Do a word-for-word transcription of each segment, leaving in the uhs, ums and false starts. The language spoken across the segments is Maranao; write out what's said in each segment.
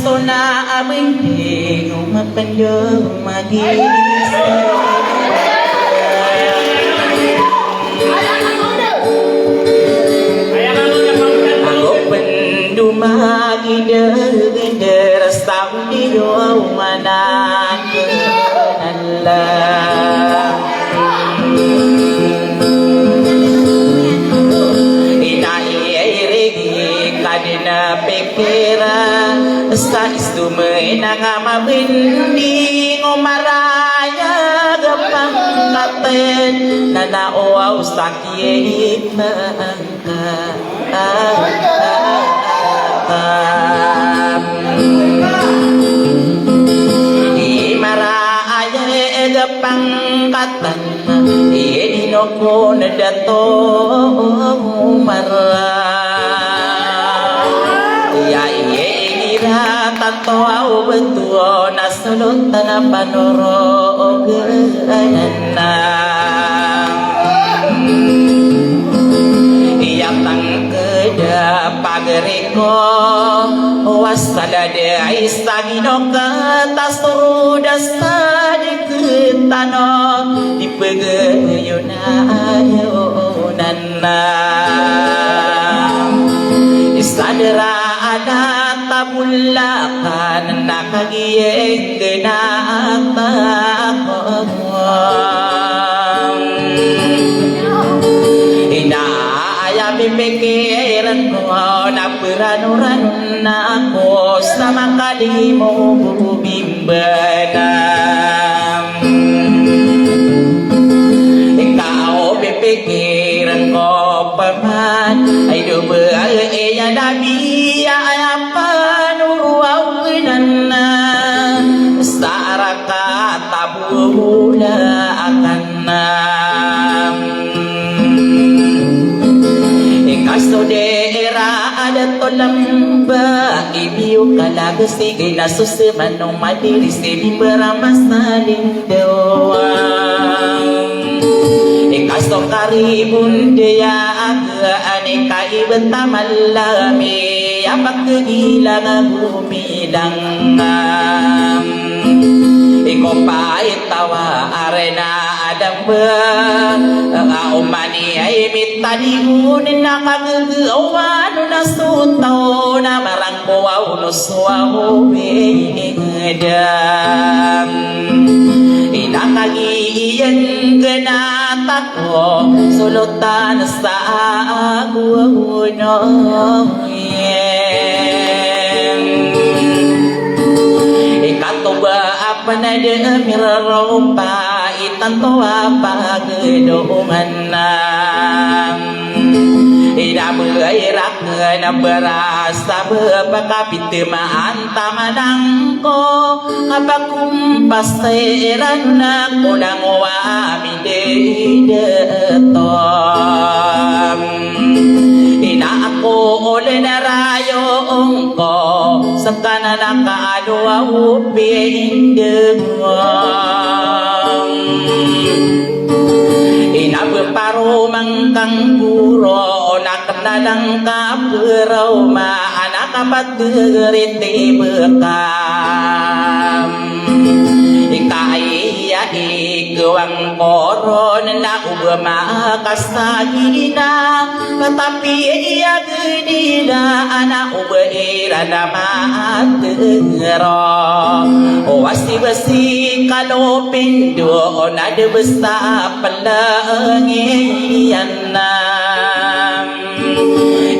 Sona a bending o mapendo magis. Ako pendo magidegeder sa uliyo manan. Ina iya irigi kadina pikira, sa istu menanga mabending o maraya gapang katen, nana o ausak iya iman. Di mara aya eg pangkatan, iye di nokon dato mara. Iya iye igira tanto aw betuo na Solotan a panoro o geranan. Iya tangkeda pageriko, wasala de ay sagino kata soro da sadeketano, di pegeyo na ayonan. Isadera ada tabulakan na kagiye kena atakon. Ina aya pipikiren ko na perano-rano na ako sa makalimo bubimbanam. Ikaw pipikiren ko paman, ay do ba iya nabi ya aya panoro aw inan na sa raka tabula akan. Ikaso de era ada tolam ba ibiyo kalagas igi na suseman o madiris edi beramasalin doang. Ikaso karibon de ya aga ani kaibet a malami ya pakegilang agomi langam. Iko paitawa arena adamba, a omani ay mitadi uni na kagagawan na sotaw na marangkowa uno sowa o bingedam. Ina kagi iyan gena tako solotan sa agowa uno. Ikatoba a panada a mirarompa i tanto a pagedongan na. Ina ba irak na barasa ba pakapit maan tamanang ko. Kapakumpas iran na kolang o amin. Ina ako olen a rayo ongko sekanan a kaado a opindeng. Ina beparo mangkang guro na kenalang kaperaw ma anak a paterit i bekam. Ikaiya ikewang koron na oba makasagina, tetapi iya gedila ana oba iran a matengero. Owasi besi kalopindo na debesa pelengiyan na.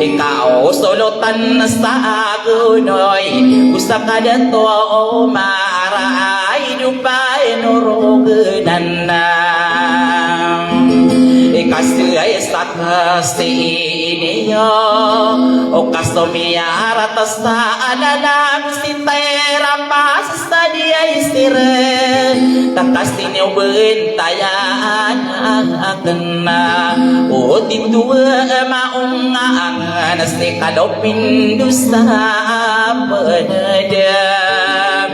Ikaw solotan sa agonoy, osa ka dato o mara ay dopay norogenan. Ikasey sa kasi iniyo, o kasomiyarat sa alalam si tera pas Sa di ay siren, takas tiniyo bentayaan aken na. O tituwa maong angan si kalopindo sa penedem.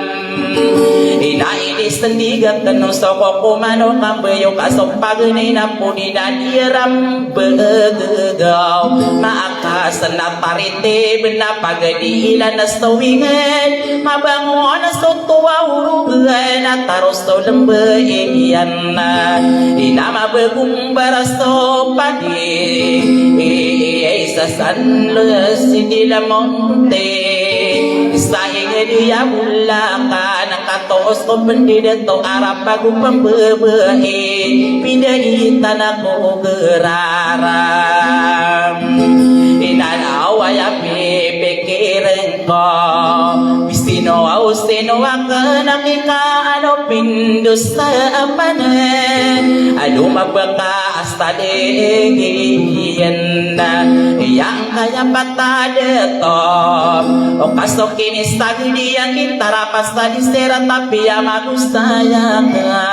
Ina ini Sendig aken o soko ko mano kambeyo ka so paganay na podi na di ram begegaw. Maaka sena tariti bena pagadi ilan na so wingen. Mabangon na so towa urugen na taros to lembe iyan na. Ina mabegumbar so padi. Isa sanles di lamonte. Isa inged ya bulakan. Katoos ko pendida to arap ago pembebai, pinda i tana ko geraram. Inanaw aya pipikiren ko, bistino aw sino aken a kika ano pindos sa apanen. Ado mabaka astadi iyan na yang kaya patade to. O kaso kini sagedi a kitarapas tadi sera tapi a magusaya ka.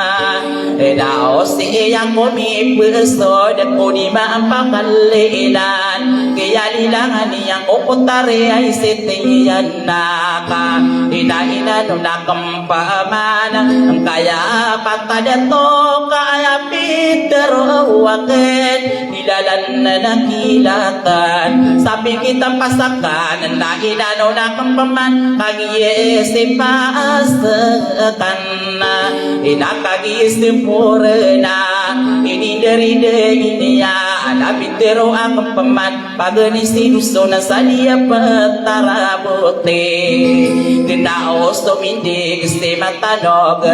Eda o si iya ko mipesod ko di maampakalilan. Kiyalilangan iya ko kotare ay sitiyan na ka. Ina ina no na kempamana. Kaya patade to ka aya pitero waken. Ilalan na kilatan, sabi kita pasakan, na inano na kempeman, kagiye si pasakan na, ina kagiye si purena, ini dari de ini ya, ada pitero a kempeman, pageni si duso na sadiya petarabote, kena osto mindi, Sima tanog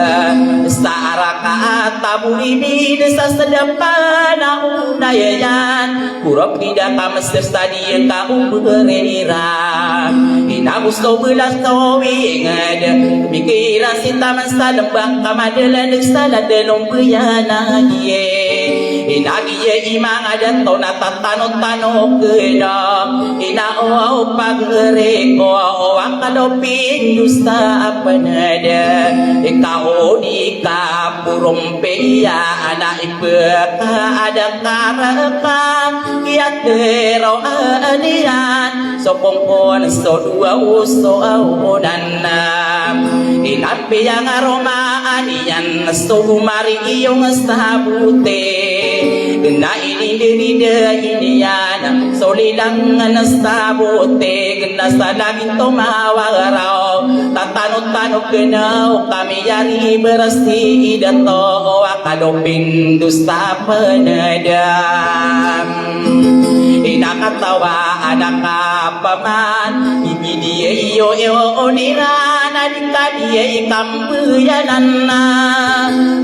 sa araka a taburi bid sa sedepan a unayan. Kurop kida ka mesir sa di ka uberera. Ina gusto belas tawinged. Mikiran si taman sa lembak ka madelan sa ladelong buyana iye. Ina iye imang adan to na tatano-tano kena. Ina o pagere ko o akalo pindusa apanada. Ika o di ka purompeya ana ipeka ada kareka. Iya tero aniyan. So kongkon so dua uso aunan. Ina piyang aromaan iyan so gumari iyong sabute. Kena ini deni de iniyan so lilangan sabute. Kena sa langit to mawaraw. Tatano-tano kena o kami yari beresi idato o akalo pindusa penedam. Ina katawa anak a paman, ibidi iyo iyo oniran, adik tadi ikambeyanan na,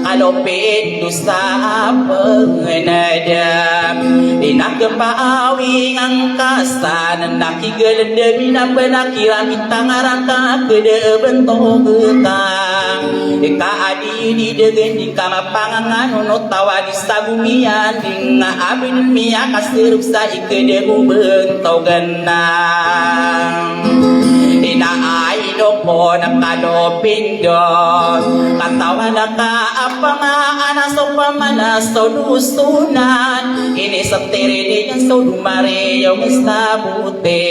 kalo pindusa penedam. Ina kepaawing angkasan, na kigeled bina bena kiramit tangarangka kede bentog ka. Ika adi di degen di kama pangangan no tawa di sagumiyan di nga abin miya kaserep sa ikede gubentogan na. Ina ay dokon kalo pindon katawan ka apa nga anas o pamanas o dusunan. Ini setiri di so dumari yung sabute.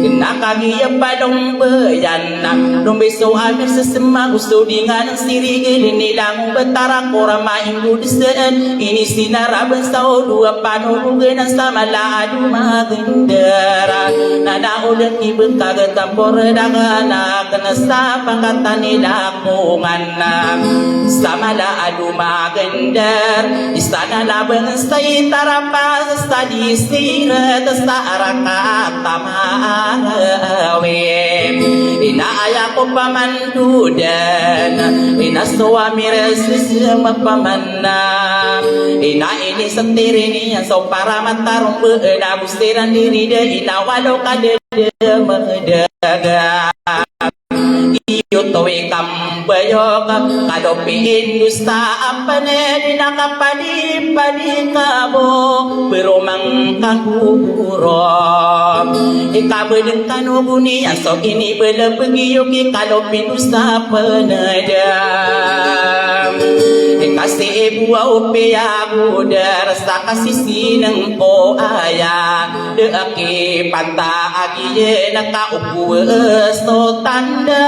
Kena kagiya palombeyan. Lombe so amir sesema gusto di nga ng sirigil nilang betara kora mainggo deseen. Ini sinaraben sa o dua panurugen sa mala adu magender. Nana o den ibekag tampor dagana kena sa pangkatan nila kongan. Sa mala adu magender. Istana na bangsa i tarapas sa di siret sa arakat a maarawi. Ina aya ko pamandudan, ina so amir sesema pamanna. Ina ini sentiri niyan so para matarong been a busiran diri de ina walo ka de de medaga. Iyo tawi kambayok kalo piin dusta a paned na kapadi-padi kabo beromang kaguguro. Ikabedeng kano guni aso ini belebeg iyo ki kalo piin dusta a paned. Ika Sii bo a opiya bo da rasa ka sii sii nengko aya da a kipantag iyan ka o kowa so tanda.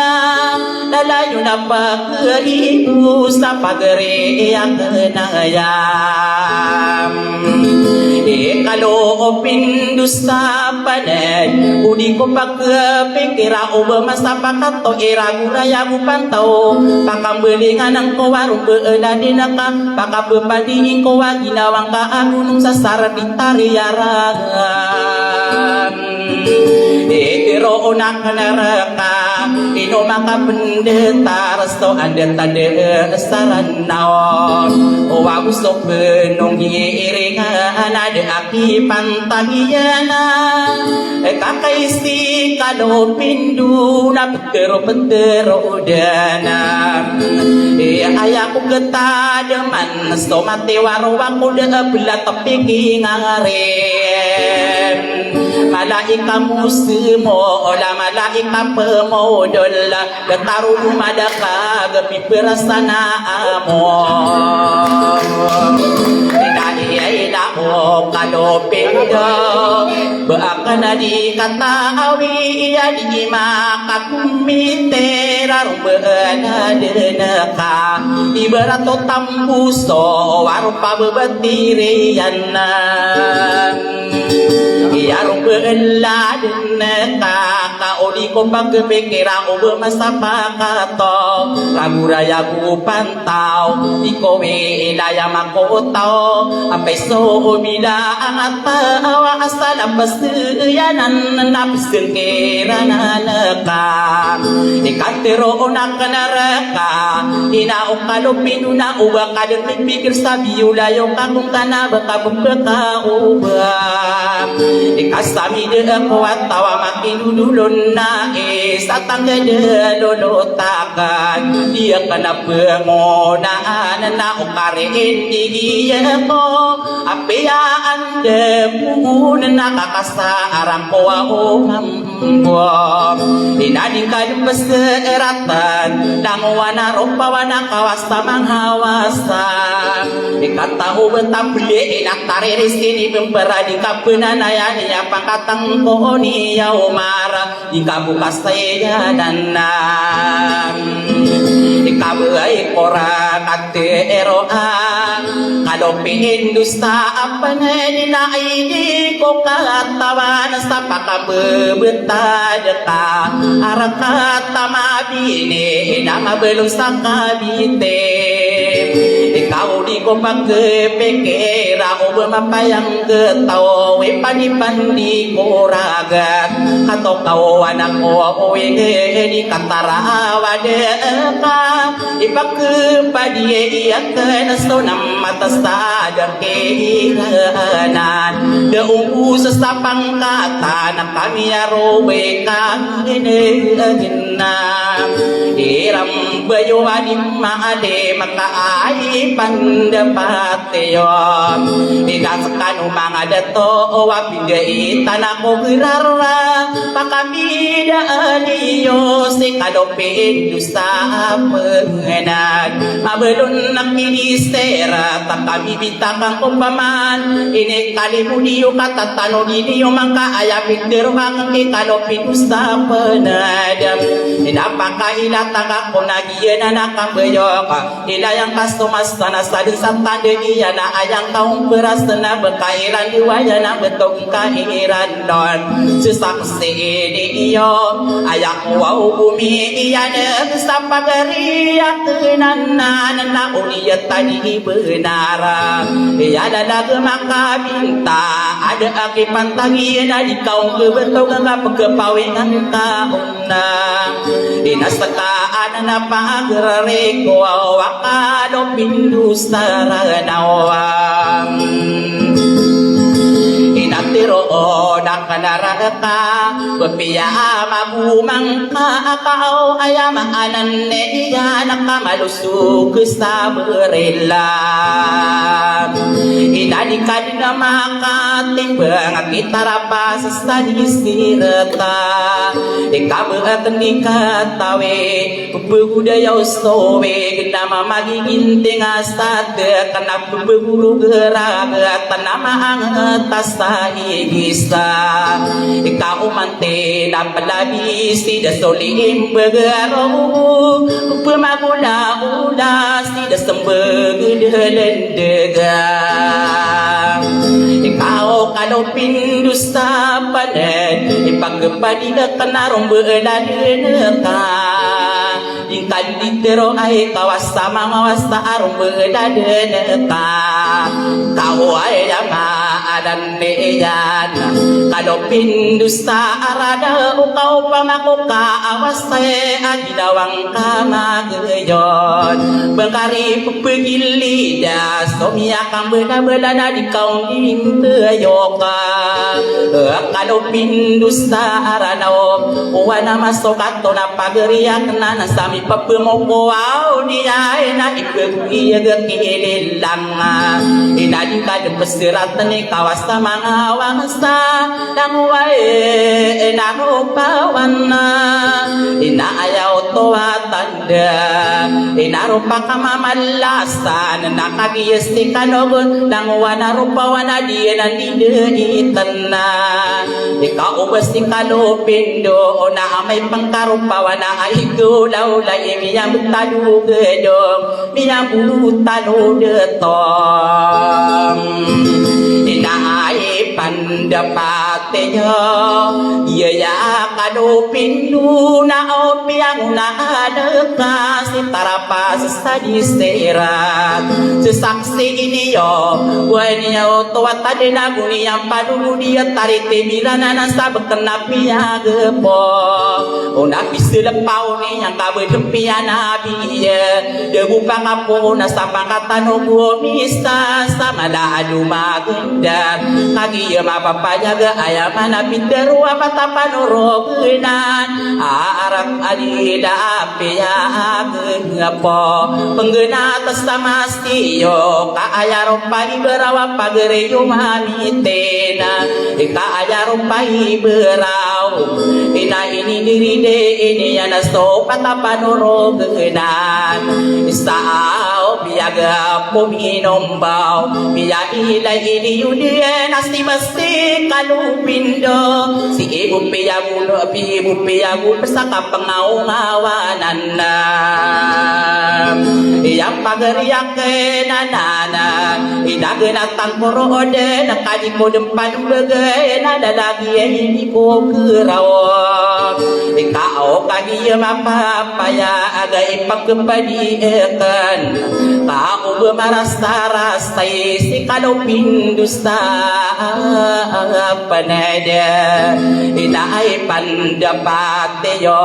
Lalayon a pakaibo sa pagari a kenaya. Ikalo o pindosa panay, o di ko pakapikira o ba masapakato irago raya bo pantaw. Pakambalingan angko a romba eladen ka, pakapapadi ingko a ginawa ngka a gonong sa sar di tariyaran. Itero o nak naraka, ino makapendeta resto anda tanda saran naw. O ago so penong iringan a da a kipantag iyan a kakaisi kalo pindo na petero petero dana. Aya ko ketademan so mati waro ako da a belat a pikingarin. Malaika mo semo ola malaika pemodol. Kataro do madaka gapi perasana amo. Ina iya ina o kalo pindo. Ba akan a di kata awi iya di makakumite raro ba na deneka. Ibarat o tambuso waro pa bebatiriyan. Iya romba eladen ka ka o di ko pakapikira o ba masapakato. Rago raya bo pantaw, di ko wi ilaya makotaw. Ampay so o bila angata awa asal a paseyanan na pesengkiranan ka. Ikatero o nak naraka, ina o kalo pindo na o ba kaden mipikir sa biyo layo ka kong kana ba kabembeka o ba. Ikasami da ko atawa makinodolon na isa tangga da lolotakan. Iya kana pengonaan na o kariin di iya ko. Apiya anda mo na kakasa arang ko a o mambo. Ina di ka di peseratan, langowan a ropa wana kawasa manghawasa. Ikataw ba tapeli ina tariris ini bempera di ka penanaya niya pangkatang ko niya umar. Di ka bo kasayadan na. Di ka bo ay kora kateroan. Kalo pindosa a panay di na ini ko katawan sa pakabebetad ka. Arakat a mabini na mabelong sa kabite. Ikaw di ko pakepekera o ba mapayang ketaw, ipandi-pandi ko ragat. Kato kaw anak o, o, ine, di katarawa de ka. Ipakepadi iya kena so na mata sa da kiranan. Da o bo sa sapangkatan a kami a robe ka ine, ine. Na iram bayo a di maade makaai pandapat iyo. Di ka sekano manga dato o a pingga i tana ko gerara. Pakambida a liyo si kado pindosa a pengenad. Mabalon na kinisera takami Takang ko paman, ini kalimo niyo katatano di niyo mangka aya pindero kang ki kalo pindosa penad. Ina pakaila taka ko na giyanan a kambayok. Ila yang kastomas tana sadin sa tanda iya na ayang kaong peras na beka iran di waya na betog ka iran don. Sesak sii di iyo, aya ko wao bumi iya na sa pagari a kenanan na uni iya tadi benar. Iya lalag makabinta, ada a kipantag iyan a di kaong kebetog a kapekepawingan kaong na. Ina sekaan na pagerereko a wakado pindosa ranawan. Ina tiro o na kanaraka, bepiya a magumang ka akaw aya maanan ne iya na kamalos so kesabarila. Ina di ka di na makatimbang a kitarapa sa sadisireta. Ikabaat ni katawi, pepegudaya o sawig na mamagiginting a satek, na pepegurugera, tana maanget a sa igisa. Ikaoman ti na pelabi sii da so limbeg a roo, pemagolaola sii da sembeg a lendega. Ikaw kalo pindosa panen, ipagepadi ka na rombe laden ka. Ingkanditero ay kawasa mangawasa a rombe laden ka. Kaw ay ama adan iyan. Kalo pindosa arada o kaw pamako ka awasa a ginawa ngka mageyon. Bengkari pepegilida so miyakambelabela na di kaw nginteo ka. Kalo pindosa arana o wana masokat to na pageriyak na na sami pepemokoaw niya ina ipeguyeg kililang. Ina di ka di peserat ni kawasa mangawangsa. Langowa e, ina ropawan na, ina aya oto a tanda, ina ropa ka mamalasan, na kagiya si kanogon, langowa na ropawan a di ina di de iten na. Ika oba si kalo pindo, na amay pengkaropawan a ay golaola i miyambetado gedong. Miyabotalo detong. Ina ay pandapat iyo, iya ya kado pindo na o piyangonaan ka si tarapas sa di sirat. Sesaksi iniyo, wani iyo to a tadena goni yang padugo di a tarite bilana na sabek na piyagepo. Ona piselepaw ni yang kabedempiyan a Iya, da bo pakapoon a sapakatan o gomisa sa mala a domagenda. Kagiya mapapanyag a aya mana pitero a patapan o rogenan. A arak a di da a piyagepo. Penggenat sa masiyo ka aya ropani berawa pageriyo mamitena. Ika aya ropani beraw. Ina ini diri de ini yana so patapan o rogenan. Isa aw piyaga pominombaw. Piya ilay ini yudien a si masi kalo pindo. Si ibo piyaguno, ibo piyaguno sa kapengawngawanan. Iya pageriyak e na na na. Ina gena tangkoro ode na kadi ko dempan bege na dalagi e ini ko keraw. Ika o kadi e mapapaya aga ipagkepadi eken. Ka o be marasarasai si kalo pindosa panede. Ina ay pandapat iyo.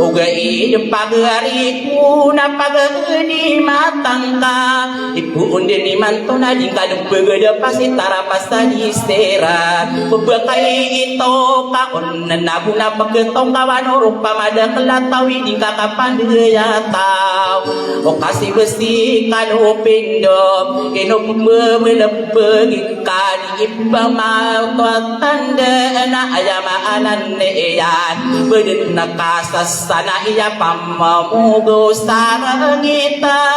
Oga i de pagari ko na pagari ni matangka. Ipoon den imanto na di ngka den pegada pasi tarapas a di sera. Pebakay ito ka on na bo na pegetong kawan o ropa mada kelatawi di ngka kapandaya taw. O kasi besi kalo pindo ino pembelepegi kadi ipamawto a tanda na aya maanan iyan. Beden na kasasana iya pamamogo sa rengita.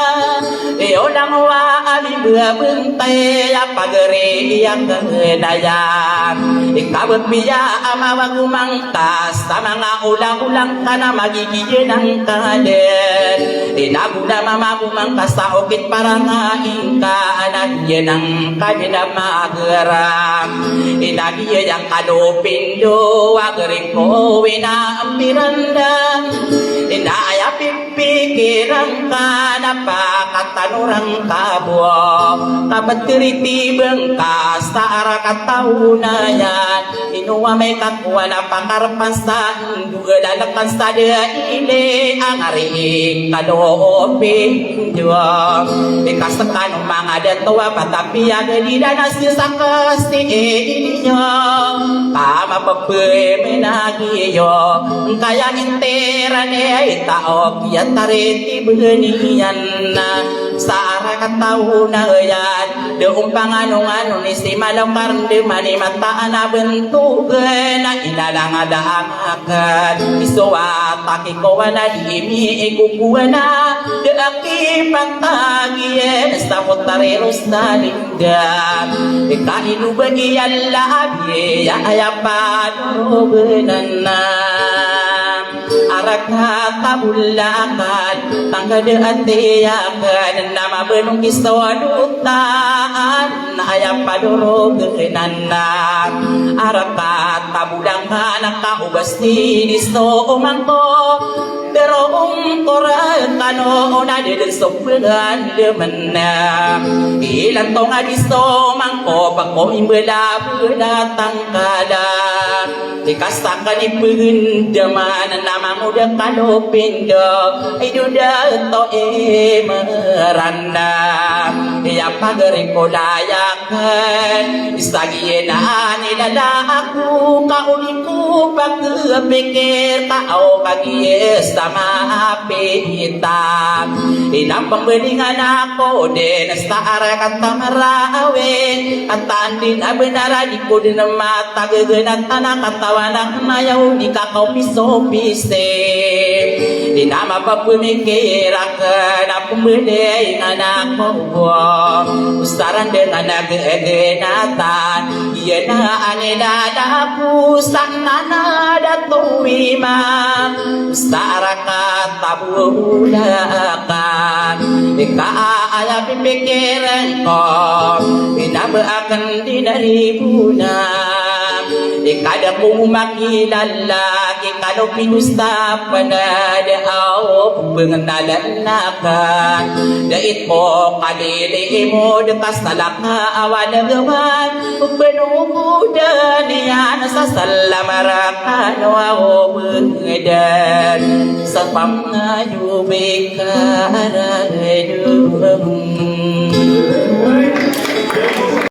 Iyo langowa a mibebentay a pagari iya kenaya. Ikabepiya a mawagomang ka sa manga olang-olang ka na magigiyenan ka den. Ina bo na mamagomang ka sa okit parangay ka na giyenan ka den a mageram. Ina giya yang kado pindo a gering ko ina ampiranda. Ina aya pipikiran ka na pakatanorang ka bo. Kabeteriti bengka sa ara kataw na yan. Ino amay ka kowa na pakarepan sa ndo a lalekan sa da ili a ngari kado pindo. Ika sekano manga dato a patapiya gedi da na sisakesi iyo. Ka mapepemena giyo. Ngkaya interan e ita o kiya tariti beniyan na sa ara kataw na yan. Da on panganongano ni si Malokar, da mani mataan a bantogan a inalangad a angakad. Iso a taki ko wana di imi ikokowana, da aki patagiyan sa potar i Rosalinda. Ika ino ba iya labi ya aya padorogan anan. Araka tabolakan, tangkada ati akan, na mabanong ki so dotaan, aya padorogan anan. Araka tabolakan, ka o ba sii di so omangko, darong ko rkano, na da dn so pngandaman. Ilan tong a di so omangko, pako imbala bala tangkada. Di ka sakn i pngandaman na mangoda kalopindo, ay doda to i mranda. Iya pagari ko layakn, isa giyanan i lala ako, ka o di ko pagpikir, ka o kagiya sa maapita. Ina pmbalingan ako dn sa araka tamrawi, kataan dn a bnar a di ko dn matagagan a tana katawan akn a aya o di kakaopisopisi. Ina mapapmikir akn a pmbalingan ako, sa randangan a gaganatan. Iyan a anilala ko sa nana dato ima, sa araka tabolakan. Ika aya pipikirn ko, ina ba akn dn a ribona. Ika da ko makilala, ika lo pinusta pnad aw pngnala Nakan dait ko kalili imo, da ka salakaw a lagman, penogodan iyan sa salam a rakan o aw bngdan sa pamngayo bika a radom.